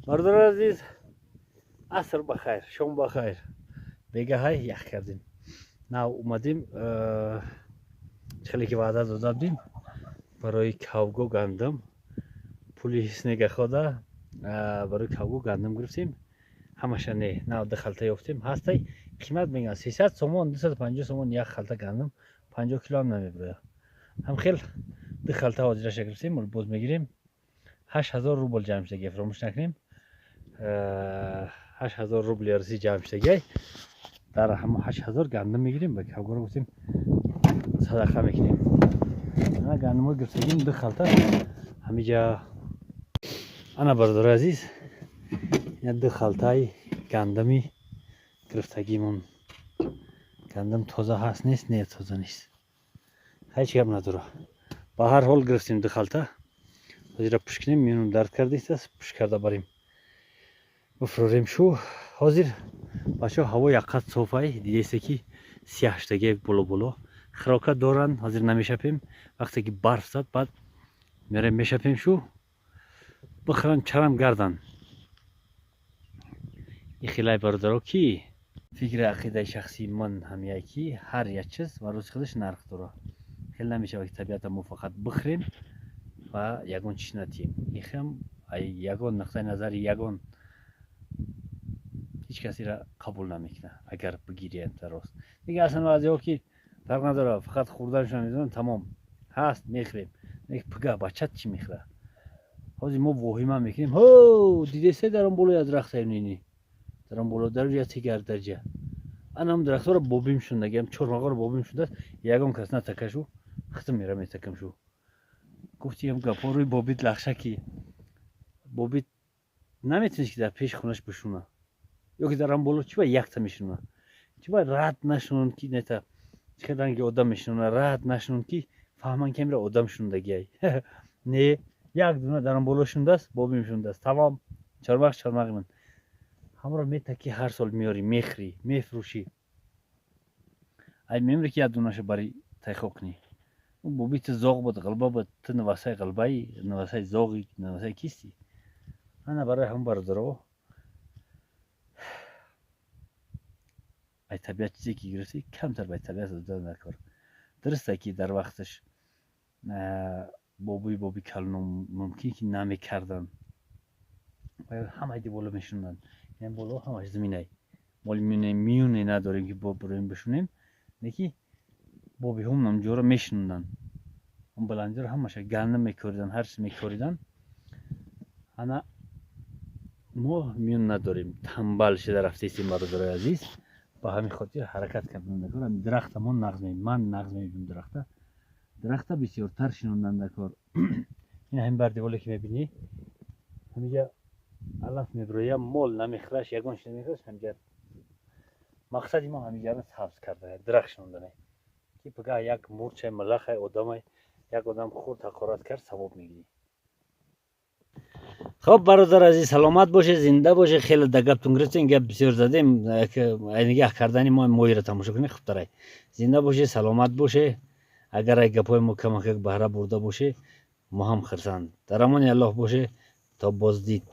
Бародари азиз, аср ба хайр, шом ба хайр. Бегаҳай ях кардем, нав омадем. Хеле ки ваъда дода будем, барои кавго гандум, пули снегохода барои кавго гандум гирифтем. Ҳамаша не, нав ду халта ёфтем. Ҳастай, қимат мегӯянд 300 сомон, 250 сомон як халта гандум, 50 кило ҳам намебирояд. Ҳам хел ду халта ҳозираша гирифтем, боз мегирем. 8000 рубл ҷамъ шудагия, фаромӯш накунем, 8000 рубли русӣ ҷамъ шудагиай. Дар ҳамо 8000 гандум мегирем, ба кавгоро гуфтем, садақа мекунем. Гандумҳо гирифтагим, ду халта ҳамиҷа. Ана, бародари азиз, ду халтаи гандами гирифтагимон. Гандум тоза ҳаст, нест? Не, тоза нест, ҳеҷ гап надора. Ба ҳар ҳол гирифтем ду халта. Ҳозира пуш кунем, миёнум дард кардааст, пуш карда барем, бифурорем шу. Ҳозир, бачаҳо, ҳаво якқад софай, дидесе ки сиёҳ шудагия боло боло. Хирока доранд, ҳозир намешапем. Вақте ки барф зад, баъд мерем, мешапем шу, бихӯранд, чарам гарданд. Ихилай, бародаро, ки фикри ақидаи шахсии ман ҳамияе, ки ҳар як чиз ба рӯзи худаш нарх дорад. Хеле намешавад, ки табиата мо фақат бихӯрем ва ягон чиз натиҳем. Ихам ягон нуқтаи назари ягон ҳеҷ касеро қабул намекунад, агар бигирем рост. Дига аслан баъзеҳо ки фарқ надорад, фақат хӯрданашон медонанд, тамом, ҳаст, мехӯрем. Пага бачат чӣ мехӯрад? Ҳозир мо воҳима мекунем. Ҳо, дидесе, дар он боло як дарахта нини, дар он боло дар тигар дарҷа анам дарахтҳоро бобим шундагиам, чормағоро бобим шудааст. Ягон кас натакашу, хитм мера метакам шу. Гуфтиам гапҳо рӯи бобит лахша, ки бобит наметавонист, ки дар пеши хонаш бишуна ё ки дар ан боло. Чӣ ба якта мешунад? Чӣ ба рад нашунанд, ки нета чӣ хел ранги одам мешунад, рад нашунанд, ки фаҳманд, ки амира одам шундагиай? Не, як дуна дар он боло шундааст, бобим шундааст, тамом. Чормағ, чормағи ман ҳамаро метакӣ, ҳар сол меёрӣ, мехӯрӣ, мефурӯшӣ. Ай мемири, ки як дунаша бари тайхо кунӣ. Боби ту зоғ буд, ғилба буд, ту навасаи ғилбаи, навасаи зоғи, навасаи кистӣ? Ана, барои ҳамон, бародаро, ай табиат чизе ки гирифтӣ, камтар ба табиат дода накор. Дурусте, ки дар вақташ бобои боби калоном мумкин ки намекарданд, ҳамаи боло мешунанд. Ин боло ҳамаш заминай, моли миёне надорем, ки бироем бишунем. Леки бобиҳом намҷоро мешунуданд, он баландиро ҳамаша гандум мекориданд, ҳар чиз мекориданд. Ана, мо миён надорем, тамбал шуда рафтаистем, бародарои азиз. Ба ҳамин хотир ҳаракат кардан дакор. Дарахта мо нағз, ман нағз мебинам дарахта. Дарахта бисёртар шинондан дакор. Ин ҳамин бардеволе ки мебинӣ, ҳамиҷа алаф мебироя, мол намехӯраш, ягон чиз намехӯраш. Ҳамиҷа мақсади мо ҳамиҷаро сабз карда, дарахт шинондане, ки пага як мурчай, малахай, одамай, як одам хурд ҳақорат кард, савоб мегирӣ. Хоб, бародар азиз, саломат бошед, зинда бошед. Хеле да гаптон гирифтем, гап бисёр задем. Нигаҳ кардани мо моҳиро тамошо кунед, хубтарай. Зинда бошед, саломат бошед. Агар ай гапҳои мо камакак баҳра бурда бошед, мо ҳам хирсанд. Дар амони Аллоҳ бошед, то боздид.